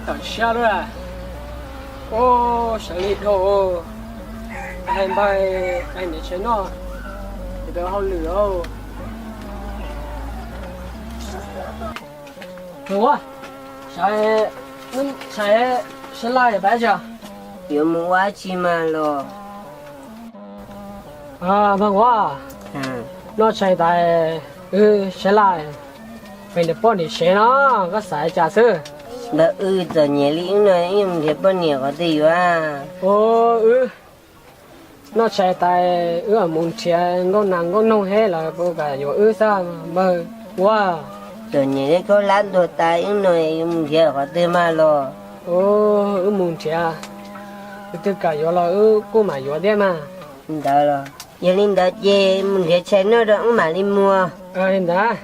Tam siab lawm. Ub, sawv li dhau. Hais npawg, hais niam tsev noj, ces peb ua hauj lwm os. Ua, tshais, tshais sab laj pab tso. Yuav mus ua dab tsi mas los? Npawg Huab, noj tshais tas wb sab laj, peb nrhiav poj niam sev no, koj xav li cas xwb? Npawg, wb txom nyem li wb no, wb yuav mus nrhiav poj niam qhov twg yuav? Ua, wb noj tshais tas wb mus nrhiav nkauj nas nkauj noog seb lawv puas kam yuav wb xwb npawg Huab. Txom nyem li khaub hlab ntuag tas wb no, yuav mus nrhiav qhov twg mas los? Ua, wb mus nrhiav, tus twg kam yuav los wb kuj mam yuav thiab mas. Ntawd los, yog li ntawd ces mus nrhiav tshais noj rau wb mam li mus. Li ntawd.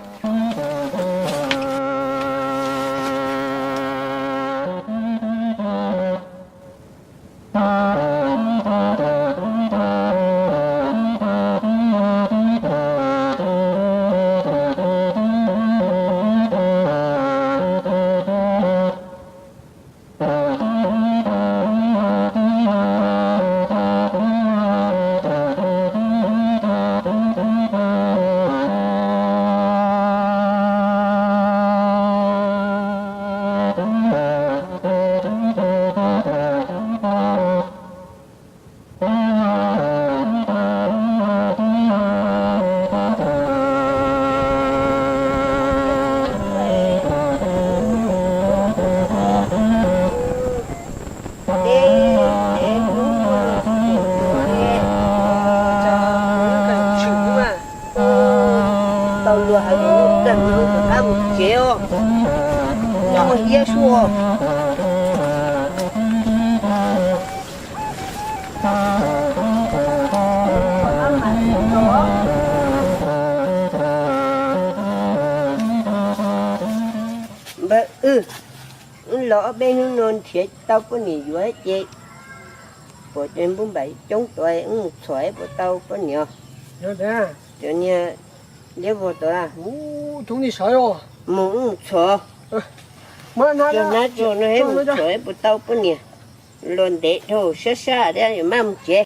Tau luag hais tias lub kawm qab mus tsev os, nyob muaj iab suab. Npawg, wb los ob peb hnub no nrhiav tau poj niam yuav ces pom cov npauj npaim coob tod, wb mus txhom puas tau poj niam? Cov niag liab vog tod, mus wb mus txhom, cov nab tso no wb mus txhom puas tau poj niam. Los ntev dhau, sab sab thiab, yuav maj mus tsev.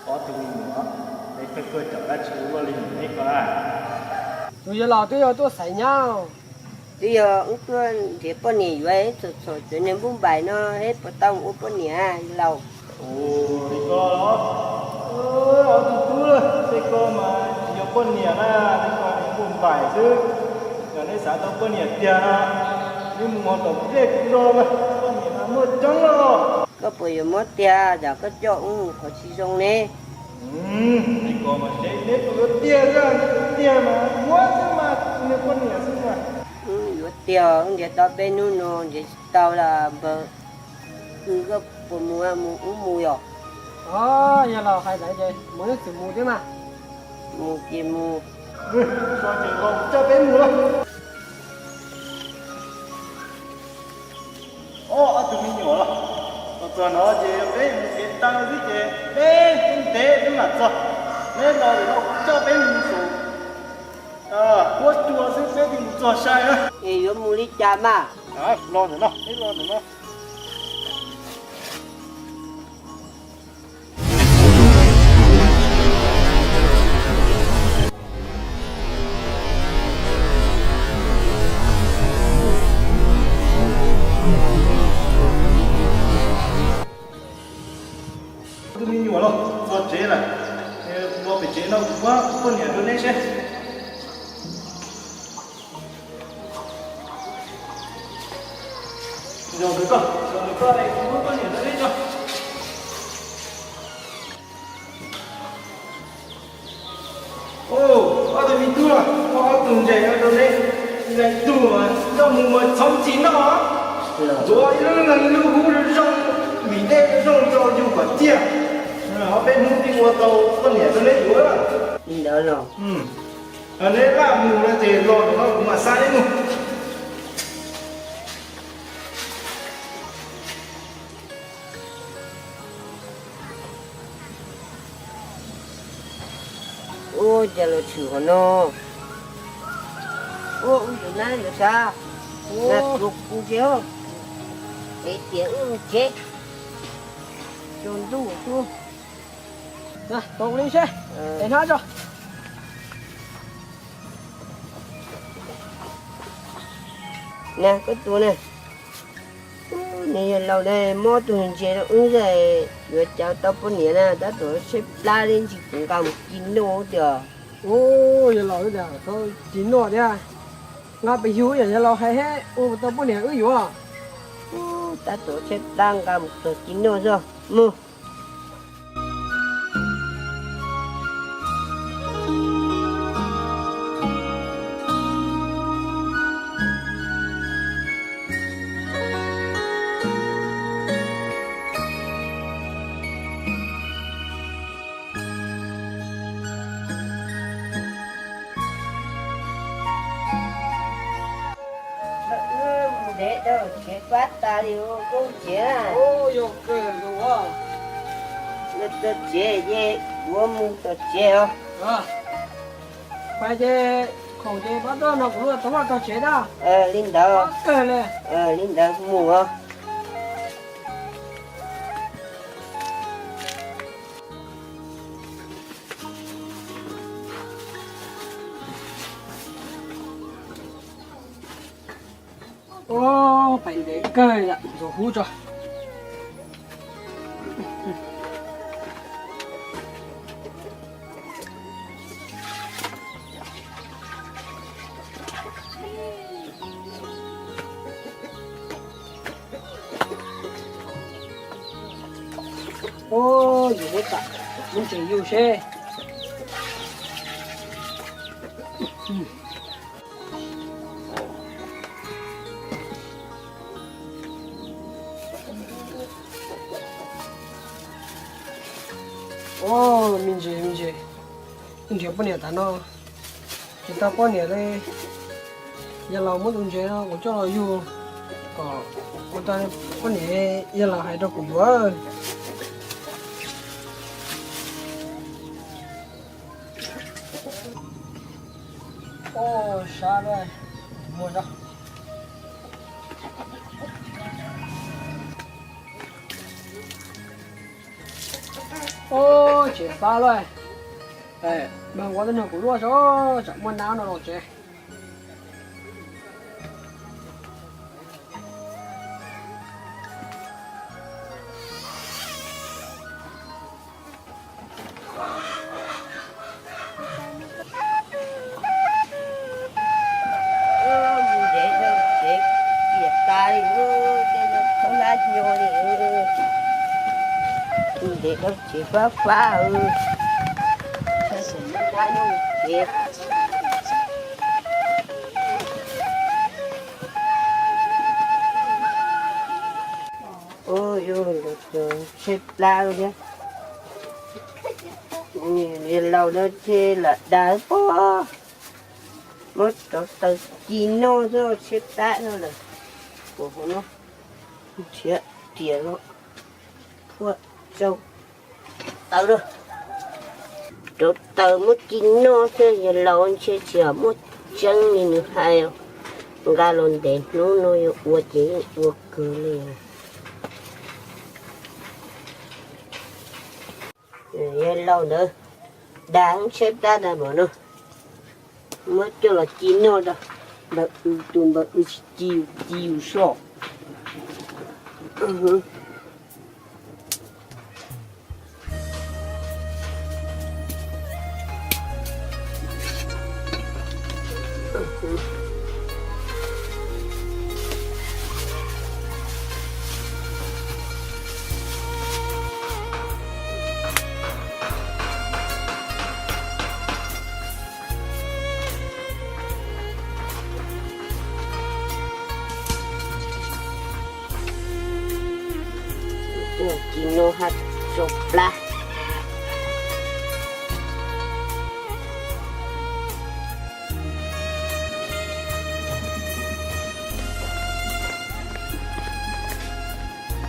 Ob tug me nyuam, peb tuaj tuaj caum dab tsi ua luaj li neb ko na? Tus yawg laus twb yog tuaj xaiv nyab. Twb yog wb tuaj nrhiav poj niam yuav, txhom txhom cov niag npauj npaim no seb puas tau mus ua poj niam laus. Ua li ko los? Ob tug tub, tej ko mas tsis yog poj niam na, tej ko niag npauj npaim xwb. Yog neb xav tau poj niam tiag no, neb mus hauv tom kuv dej kuv zos mas poj niam mas muaj coob los. Koj puas yuav muab tiag, yog koj coj wb mus qhov tsis zoo ne? Tej ko mas seb neb puas yuav tiag, neb yuav tiag mas muab xwb mas, niag poj niam xwb mas. Wb yuav tiag, wb nrhiav tau peb hnub no nrhiav tsis tau los npawg, koj puas mus, mus wb mus yom? Yog los hais ntawd ces mus wb txawm mus thiab mas. Mus ces mus. Ces los coj peb mus los. Ob, ob tug me nyuam los, los txog no ces peb mus kev taw xwb ces peb twb ntev peb mam txog. Neb los lawm no kuv coj peb mus saum huab cua xwb peb thiaj mus txog sai na. Es yuav mus li cas mas? Los ntawm no, peb los ntawm no. Tus me nyuam los txog tsev lawm, los pem tsev no kuv muab poj niam rau neb seb. Zaum ntawd koj, zaum ntawd koj es kuv muab poj niam rau neb tso. Ob tug me tub, muaj ob tug ntses no rau neb, leej twg coj mus mas txhob txi noj. Ntxuav ib lub leeg lub hub zoo, vim dej zoo rau yus kom ciaj. Ob peb hnub thiaj ua tau poj niam rau neb yuav. Li ntawd los? Neb laj mus no ces los no kuv mam xa neb mus. Ua cas los tshwm qhov no? Ua wb yuav nab yuav xav, nab tuav kuv tsev, es tias wb tsev, tsaus ntuj xwb. Tau li seb, es hnab tso. Nab, koj tua na. Nws yog laus ne, muab tus ntses rau wb, yuav cas tau poj niam na, tab tom tshaib plab li, ntsis kuv nqa mus ci noj tiag. Ua, yog laus tias tau ci noj thiab, nqa pes yug yog laus hais thiab ua tau poj niam wb yuav. Tab tom tshaib plab, nqa mus txog ci noj xwb mus. Ntev dhau tsev fab tas li, koj tsev. Yog kawg, txog tsev ces kuv mus tom tsev os. Pais ces khoom ces pab tuaj no kuv luaj tau vaj tog tsev na. Li ntawd, kawg li. Li ntawd mus os. Pais ntev kawg, ntxuav hub tso. Yus muab tam, muab ntses yug seb. Me ntses, me ntses, nrhiav poj niam tas no tsis tau poj niam li. Yog laus muab tus ntses no kuv coj los yug kom ua tau poj niam yog laus hais rau kuv yuav. Sab lawm, muag tso. Tsev fab lawm. Mas ua tej no kuv luaj tso, tsam muaj nab no los tsev. Mus ntev dhau tsev, tiam tas li, tej no thaub hlab nyo li. Mus ntev dhau tsev fab fab, tshaj xyov muaj nab nyob tsev. Ua, yus tshaib plab thiab. Yog laus lawm ces lam dag pob, muab rauv taws ci noj xwb, tshaib plab no lawm. Ua, hauv no nrhiav riam los phua rau taws lawm. Rauv taws muab ci noj xwb, yog laus ntshe tsis muaj tseeb li nws hais. Nqa los ntev hnub no yuav ua ces yeej ua kawg li. Yog laus ntawd dag tshaib plab tag npaum no, muab coj los ci noj rau npawg, tus npawg wb tsis ci, ci yus soj. Ci noj haj tsau plab.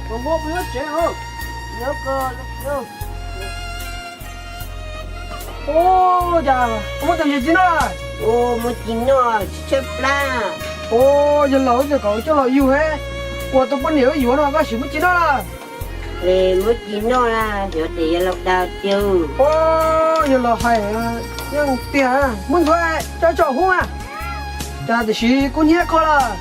Ua, cas muab tus ntses tsis noj? Ua, muab tus ntses tsis noj, tsis tshaib plab. Ua, yawg laus, ua cas koj coj los yug he, ua tau poj niam wb yuav no koj sim muab tsis noj na. Muab tsis noj na, yuav tes yawg laus dag tiag. Ua, yawg laus hais yeej tiag, muab ntxuav coj tso hub na. Cas tiam sis kuv hnyiab koj lawm.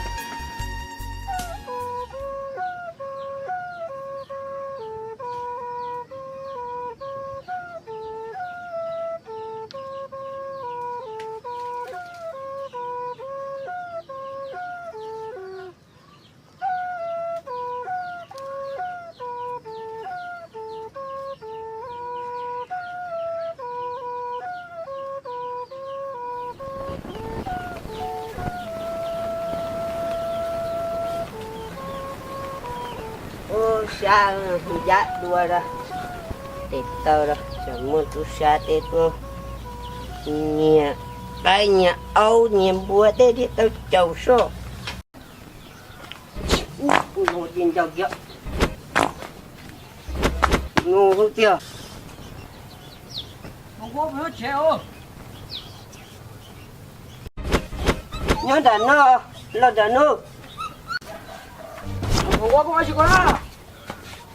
Ua, sab, yaj dua rau tes taw rau, tseem muaj tub sab tej tuaj nyiag qaib nyiag aub nyiag npua tej thiaj tau caum soj. Ub, kuv hnov ces ncaws kiag. Hnov tiag. Nyob nram no, los nram no.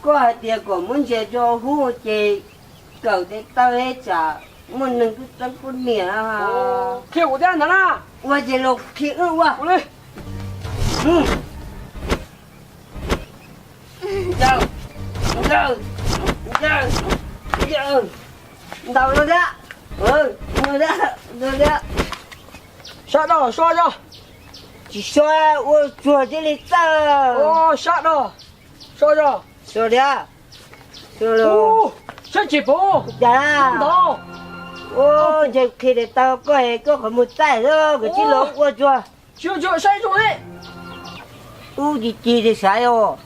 Koj hais tias kom muab ntses tso hub ces kawm tes taw tsam muaj neeg twb txeeb poj niam. Qhia kuv thiab ntag na. Ua ces los qhia wb ua. Ncaws, ncaws, ncaws, ncaws. Ntaus no thiab. Ntaus thiab, ntaus thiab. Sab no, so so. Tsis so, ua tsuag thiaj li txawj. Sab no, so so. So thiab. Saib tsis pom. Cas ntau. Ua, ntshe qhia tes taw koj es koj qhov muag txaij xwb, koj tsis los ua tsuag. Tsis ua tsuag, saib zoo li. Ub, ci ci ces saib os.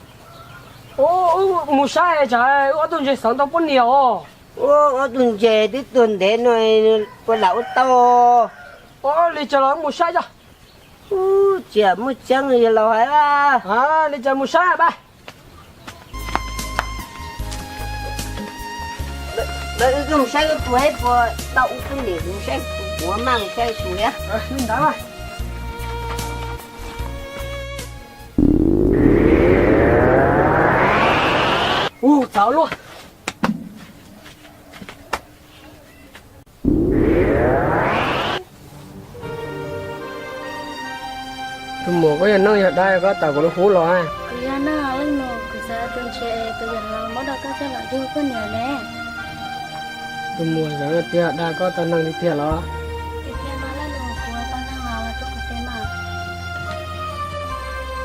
Ub, wb mus saib tsam wb ob tug ntses xeev tau poj niam os. Ub, ob tug ntses twb tuag ntev no, puas lam ua tau? Ua li cas los wb mus saib tso. Ub, tsis muaj tseeb li yawg laus hais. Li cas mus saib pab. Wb mus saib wb puas, puas tau ua poj niam, mus saib puas maj, mus saib tus thiab. Li ntawd. Ub, txav luaj. Tus muam, koj yog neeg yog dab, koj tawm kuv lub hub los? Kuv yog neeg leej nus, kuv xav tus ntses tus yawm laus muab rau koj coj los yug poj niam ne. Tus muam, xav tiag dag koj tau neeg li tiag los? Tiag tiag mas leej nus, kuv tau neeg los los rau kuv tes mas.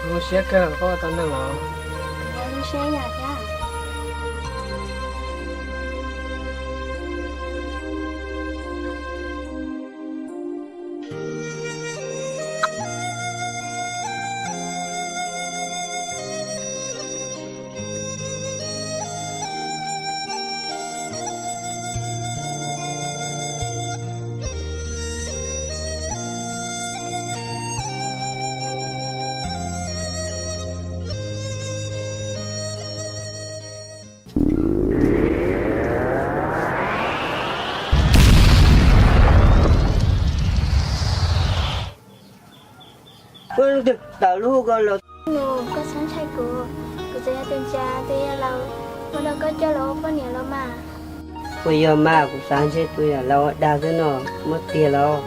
Zoo siab kawg koj tau neeg los. Kuv zoo siab ib yam thiab. Koj tawm lub hub ko los. Nus, koj txhob ntshai kuv, kuv txawm yog tus ntses tus yawm laus muab rau koj coj los ua poj niam los mas. Puas yog mas? Kuv xav ntshe tus yawm laus dag xwb no, muab tiag los?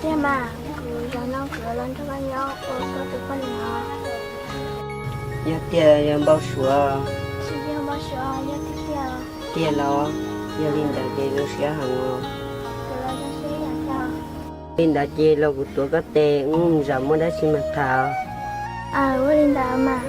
Tiag mas, kuv zaum no kuv los nrog koj nyob ua koj tus poj niam. Yog tiag yog npau suav? Tsis yog npau suav, yog tiag tiag. Tiag los? Yog li ntawd ces zoo siab heev os. Kuv los zoo siab ib yam thiab. Li ntawd ces los kuv tuav koj tes, wb mus zam muaj dab tsi mas tham. Ua li ntawd mas.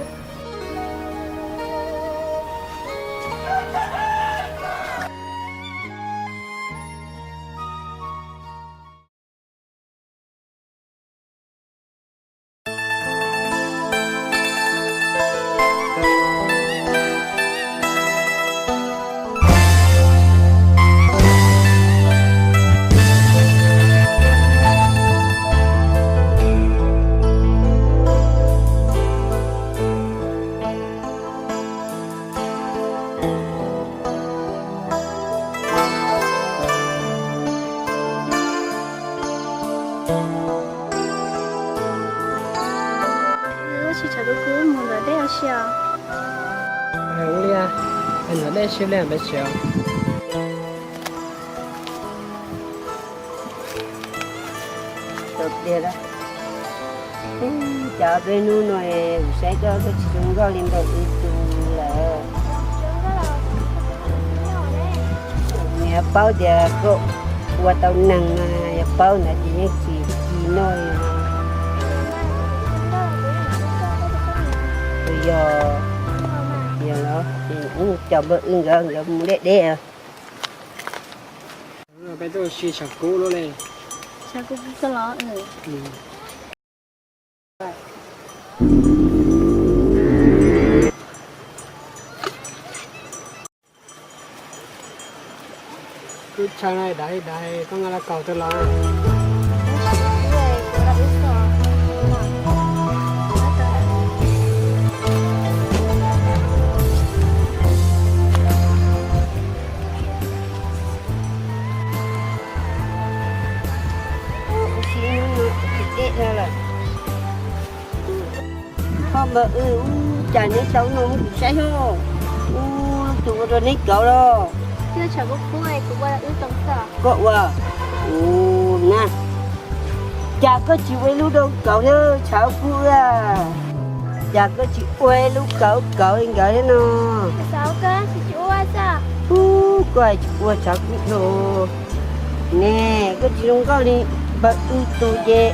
Wb mus ntawm dej ua si os. Ua li, ntawm dej ua si li peb tsev. Tau tiag, cas peb hnub no kuv saib koj koj tsis zoo nkauj li npaum wb tus lawm. Nws yog paub tias koj ua tau neeg no, yog paub ntawd ces yeej tsis ci noj li no. Yog, yog los ces wb coj npawg wb nkawd nkawd mus deb deb. Peb tuaj ua si tshav kub lub li. Tshav kub kub koj los. Wb tshav no dav li dav, koj nqa los kaus tau los. Ua si hnub no tsis deb dhau lawm. Koj npawg wb, ua cas neb tau no muab kuv saib os? Ua tus ua rau neb kauv los? Koj ua, ua na, cas koj tsis ua ib lub rau kauv thiab tshav kub a? Cas koj tsis ua ib lub kauv kauv li nkawd thiab no? Ub, koj hais tsis ua tshav kub dhau. Ne, koj tsis zoo nkauj li npawg wb tus ces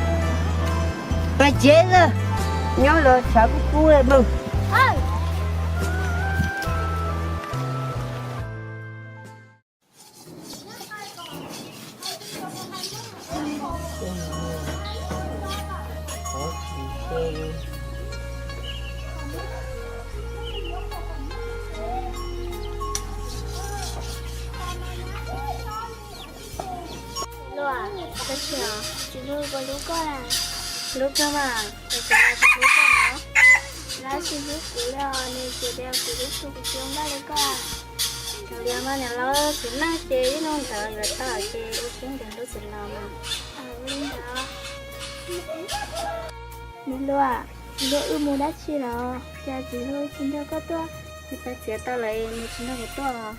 pais tsev lawm, nyob los tshav kub kub li npawg. Luaj, koj tsis hlub kuv hlub koj na. Hlub koj mas, es kuv tsis hlub koj los? Lawv tsis hlub kuv li os, nws tseem tias kuv hlub tug kuv tsis zoo nkauj li koj. Thaum li mas niam laus txiv neej ces ib hnub ntawd yuav tau ces ua siab ntev hlub txiv laus mas. Ua li ntawd. Niam hluas, txiv hluas wb mus dab tsi los cas txiv hluas tsis nrog koj tuaj? Kuv txiav tau lawm nws tsis nrog kuv tuaj.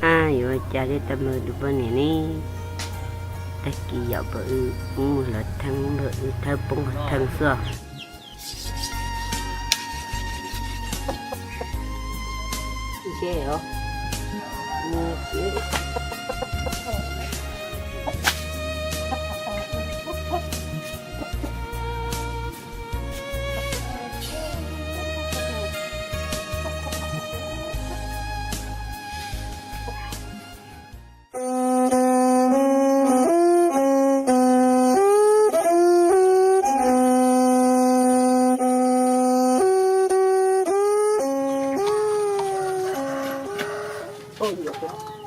Ab, yuav cas thiaj tau npawg tus poj niam ne? Tag kis yom npawg wb mus hlawv theej, npawg wb thawb poob qhov theej xwb.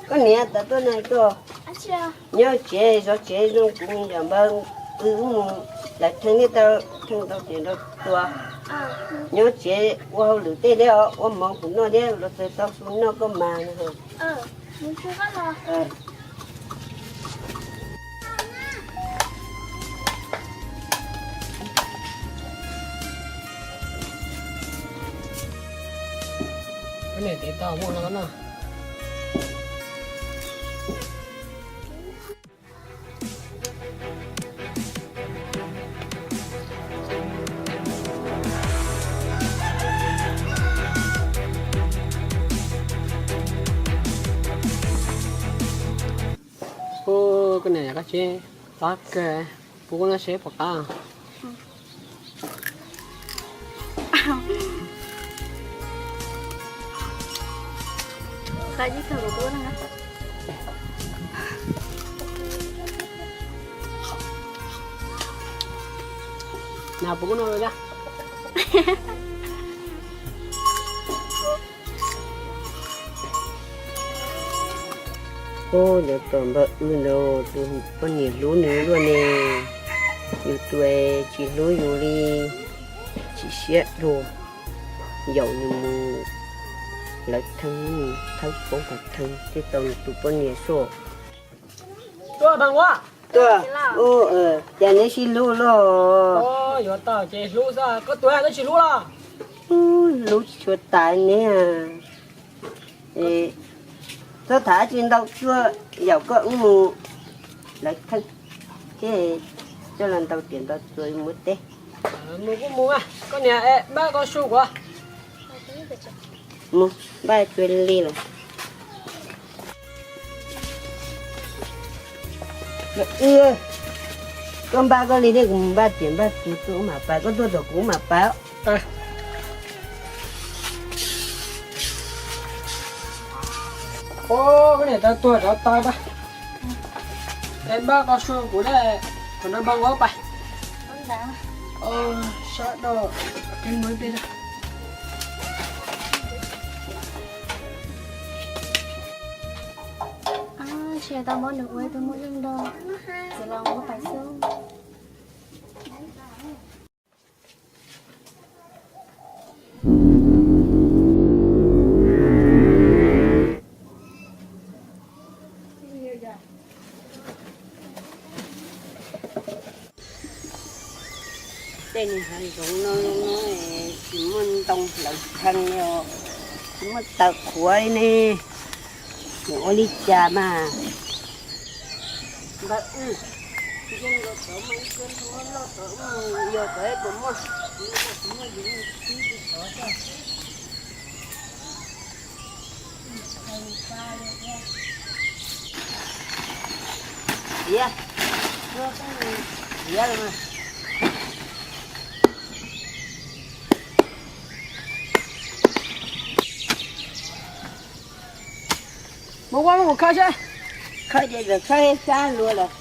Koj niam, tawm tuaj na koj. Nyob tsev zov tsev zoo, kuv yog npawg wb mus hlawv theej thiaj tau, theej tau ces nrog tua. Nyob tsev ua hauj lwm tej thiab os, ua mov kuv noj thiab, los txawg tau su noj koj mas. Koj niam tiv tau muaj no no. Ub, koj niam yog koj tsev tob kawg, pub kuv noj seb puas qab. Na pub kuv noj li. Ub, yuav tom npawg wb ntawd tus poj niam hlub nws luaj ne. Yus tus tsis hlub yus li, chim siab dua, yaum nws mus lawv theej, thawb poob qhov theej thiaj tau nws tus poj niam soj. Tuaj, Paj Huab. Tuaj, cas neb sib hlub los? Yuav tau ces hlub xwb, koj tus twb tsis hlub los? Hlub tsis tshua tas ne. Txhob tham tsis ntau, tuaj yaum koj wb mus lawv theej thiab, coj los ntaus tias ntaus txuas muab teb. Mus kuj mus, koj niam, npaj koj su kuv. Mus, npaj txuas li lawm. Koj npaj koj li thiab, kuv npaj tias npaj txuas tuaj wb mam pais, koj tuaj tom kuv wb mam pais. Koj niam, tau tuag rov tau pab. Es npaj koj su kuv, qhov no npaj nqaub pais. Sab do, qe muag peb. Tsis tau muab nws ua tus muaj yeej do, txiv los muab pais xwb. Tej niag hav zoov no no tsis muaj ntoo hlawv theej li os, tsis muaj taws qhuav li ne, nws ua li cas mas. Npawg Wb, nce nkaus tod muaj ib tug hlua loj tod, yog tod puas muaj? Tsis muaj, yus tib tsis tod xwb. Tiav, tiav los mas. Mus ua mus khawb seb. Khawb ces txawm khawb sab luag lawm.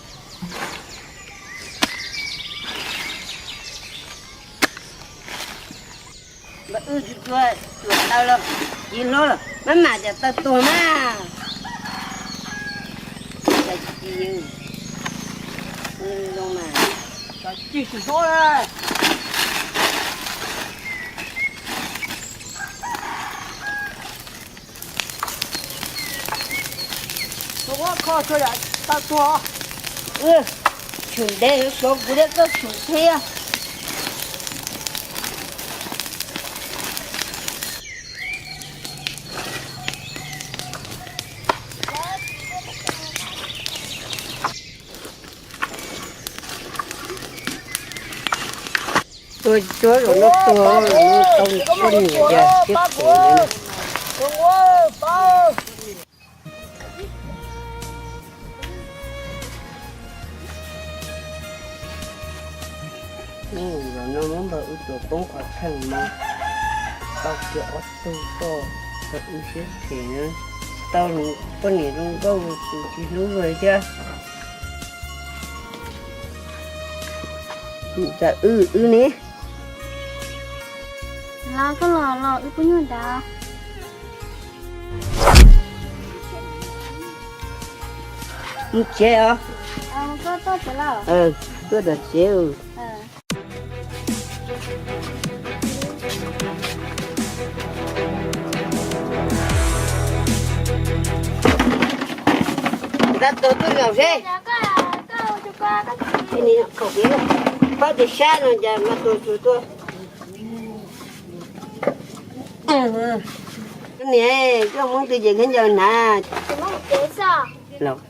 Npawg Wb, tsis tuag, tuag tau los, tsis hlub los maj mam cov taw tuag mas. Tsis zoo mas, tsis hlub. Kho tsuag yam tau tuag. Tshum ntev yuav xyov kuv thiab koj tshum thiab. Tuag cuab zaum no tuag, zaum no tau poj niam yog siab phem li na. Zaum no muab npawg Wb tuav poob qhov theej mas tau kiag ob tug koj, npawg Wb siab phem na, tau poj niam zoo nkauj tus tsis hlub luag thiab. Npawg Wb, wb ne. Los koj los los wb pub nyuag nrad. Mus tsev os. Tuaj tom tsev. Tab tom tuaj zaum seb. Pab tus sab no cas mas tuag tsuag tuaj. Niam, koj muab tus ces khaub ncaws hnav. Los,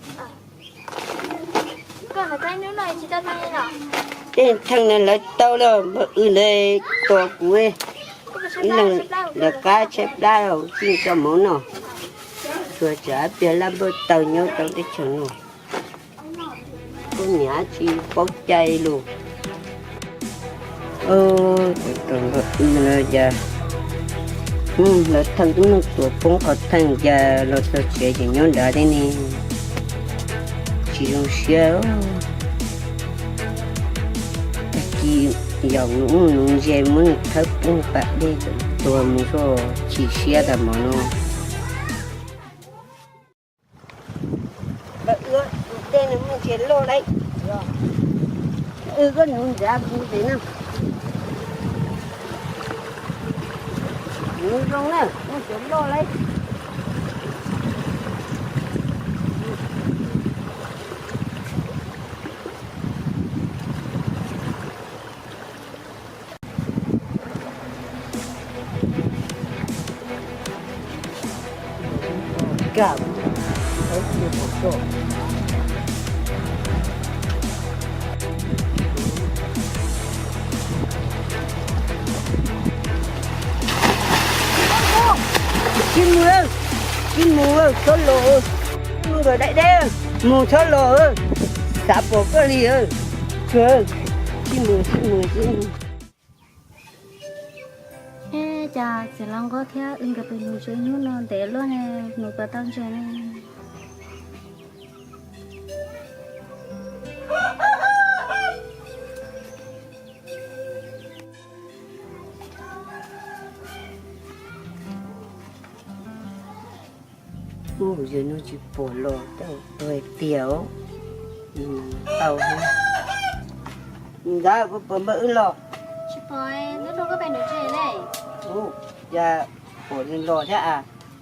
tej theej no lawv tau los, npawg Wb ntawd tos kuv, ib leeg lawv qab tshaib plab tsis tau mov noj, tsuas tsam pliag laj npawj taw nyob rau teb chaws no. Koj niam tsis paub cai lus. Tus npawg Wb no cas lawv theej twb muab tuav poob qhov theej cas los txog tsev ces nyob nrad thiab ne. Tsis zoo siab. Tag kis yaum nws ub nws ntse muab nws thawb poob pas dej tuag mus xwb, chim siab tas mov no. Npawg Wb, tus dej no muaj ntses loj lauj. Wb koj nuv nrad kuv tes na. Nuv zoo na, muaj cov loj lauj. Kam, tsis mus, tsis mus, txhob los, mus nkawd dai deb, mus txhob los, xav pom koj li, tsis mus, tsis mus, tsis mus. Cas txiv laus nquab thiab wb nkawd pem mus tsev hnub no ntev luaj ne, mus puas tau ntses ne. Ub, yog no tsis pom los tau tuag tiag. Tau, ntawd puas pom npawg wb los? Tsis pom, nyob rau koj pem nuv tsev ne. Ub, cas pom nws los thiab a?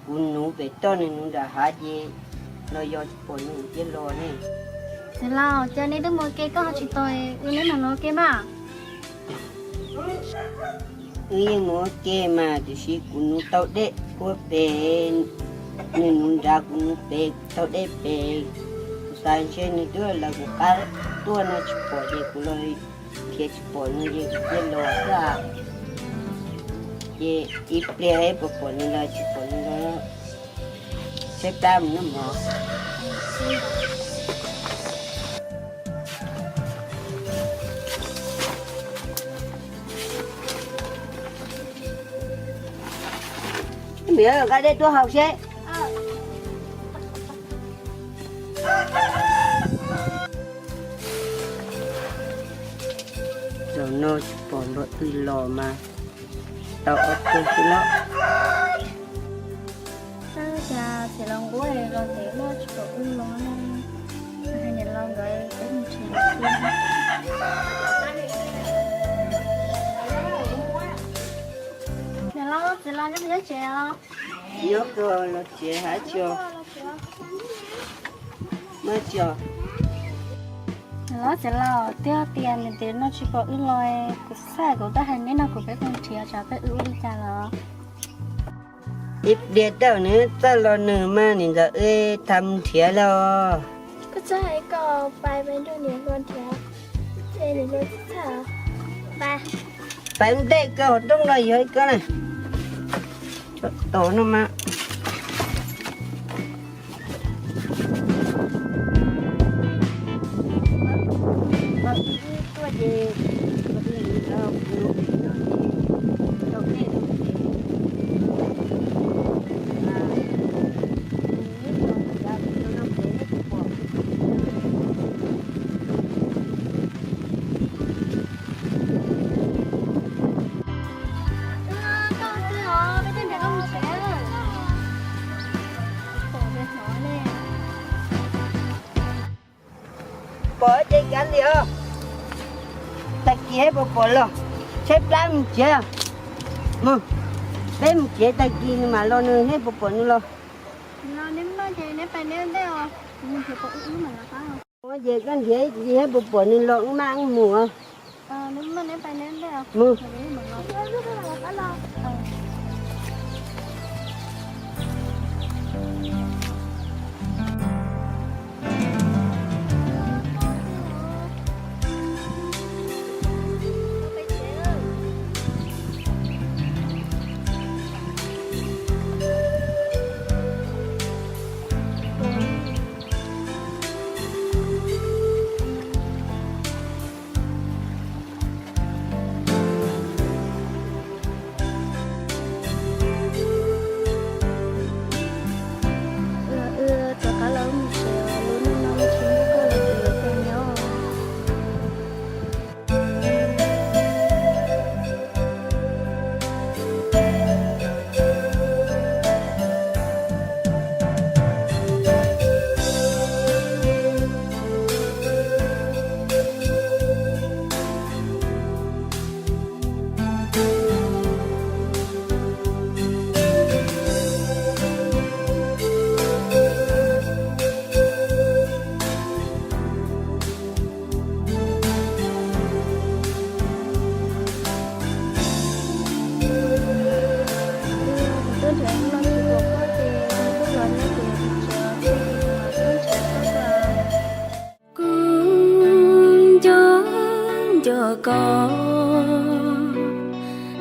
Kuv nuv pem toj nws nuv nram hav ces los yog tsis pom nws thiaj los ne. Txiv laus, cas neb twb mus ua ke koj ho tsis tos wb, neb mam mus ua ke mas. Wb yeej mus ua ke mas, tiam sis kuv nuv tau dej ua pem, nws nuv nrad kuv nuv pem, kuv tau dej pem. Kuv xav ntshe nws twb lawv kuv qab tuaj no tsis pom ces kuv los nrhiav tsis pom nws ces kuv thiaj los xwb. Ces ib pliag puas pom nws los tsis pom nws los, tshaib plab mus noj mov. Niam, nqa dej tuaj haus seb. Zaum no tsis pom npawg wb los mas tau ob tug xwb los. Tab sis txiv laus nquab los ntev luaj tsis pom wb los ne. Hais niam laus nkawd peb mus tsev. Niam laus, txiv laus nyob tsev os? Nyob kawg los tsev hab tso. Niam laus, txiv laus, twb tias ntev no tsis pom wb los, kuv txhaj kuv twb hais neb no kuv peb mus nrhiav tsam peb wb ua li cas los. Ib pliag tau nws txawj los nws mas nim ntawd wb tham mus nrhiav los. Koj txhob hais koj, pais peb nrog niam hluas nrhiav, niam hluas txhaj. Pais ntej koj hauv rooj los yog ib koj na. Tso tos no mas. Pom ces kav liam os. Tag kis hab puas pom los, tshaib plab mus tsev. Mus, peb mus tsev tag kis nws mam los nws hab puas pom nws los. Ua ces koj nrhiav ces hab puas pom nws los wb mam mus os. Mus.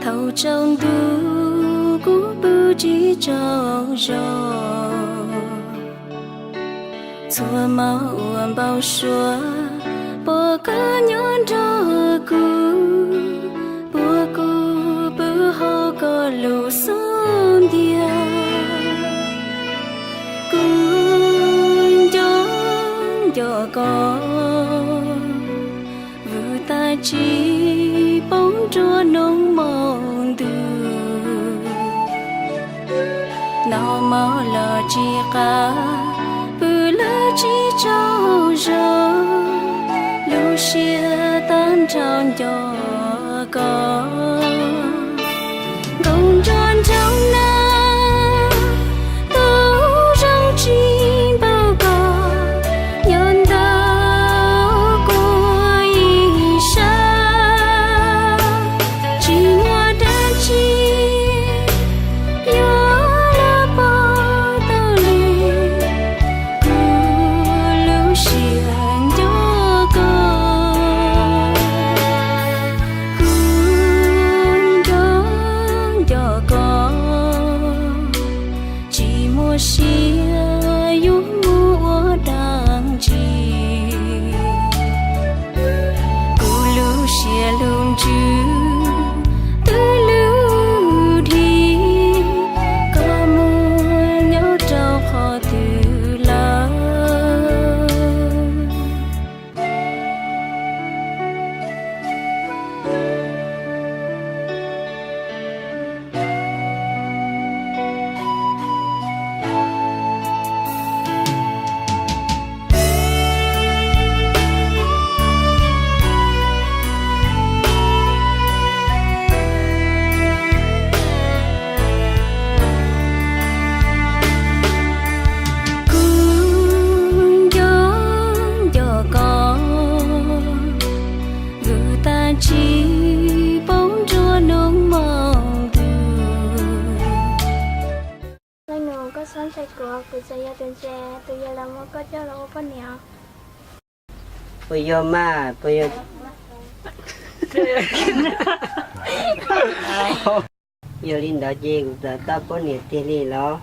Thaum tsaus ntuj kuv pw tsis tsaug zog, txhua hmo uas npau suav, puas koj nyob nrog kuv, puas kuv pw hauv koj lub xub ntiag. Kuv nco nco koj, vwm tab tsis poob nruab hnub hmo ntuj. Noj mov los tsis qab, pw lawm tsis tsaug zog, lub siab tag nrho nco koj. Nkoos nrog nraug nab, tub zoo tsis npaum koj, nyob ntau kuv ib sab. Tsis muaj dab tsi yuav los pov tau li kuv lub siab nco koj. Kuv nco nco koj, tsis muaj siab yuav mus ua dab tsi. Kuv lub siab lub ntsws twb lwj dhi, koj mus nyob rau qhov twg lawm. Kuv nco nco koj, vwm tab tsis poob nruab hnub hmo ntuj. Leej nus, koj txhob ntshai kuv, kuv txawm yog tus ntse, tus yawg los muab koj coj los ua poj niam. Puas yog mas, puas yog? Yog li ntawd ces kuv txawm tau poj niam tiag li los?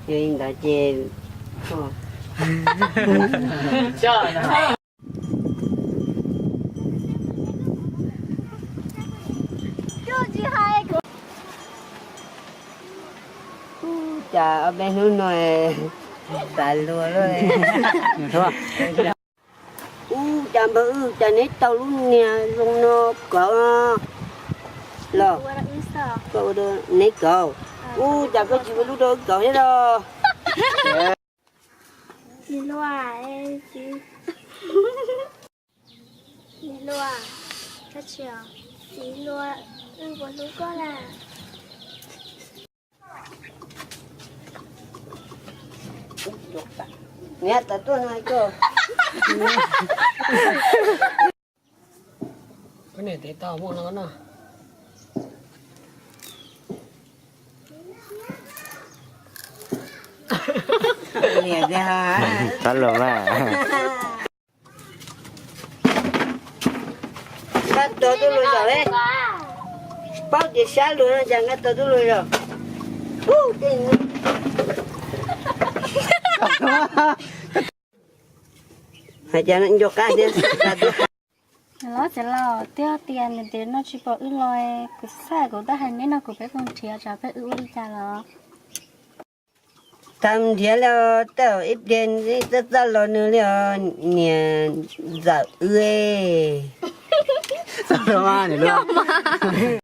Yog li ntawd ces Ub, cas ob peb hnub no xav luag lawm. Ub, cas npawg Wb, cas neb tau lub niag zoo no kawg los? Koj ua rau neb kawg. Ub, cas koj tsis ua lub rau wb kawg thiab los? Txiv hluas, txiv hluas, txiv hluas, wb puas hlub koj na? Niam tais tuaj no koj. Koj niam tes tau muaj no no. Txhob luag mas. Nkag tog tuaj luag zaum, paub tias sab luag no cas nkag tog tuaj luag zaum. Hais tias nco qab thiab. Los txiv laus, twb tias niam tais no tsis pom wb los, kuv xav kuv twb hais neb no kuv peb koom nrhiav tsam peb wb ua li cas los. Tau nrhiav los tau ib pliag txaj txaj los nws li os niam ntxawm wb.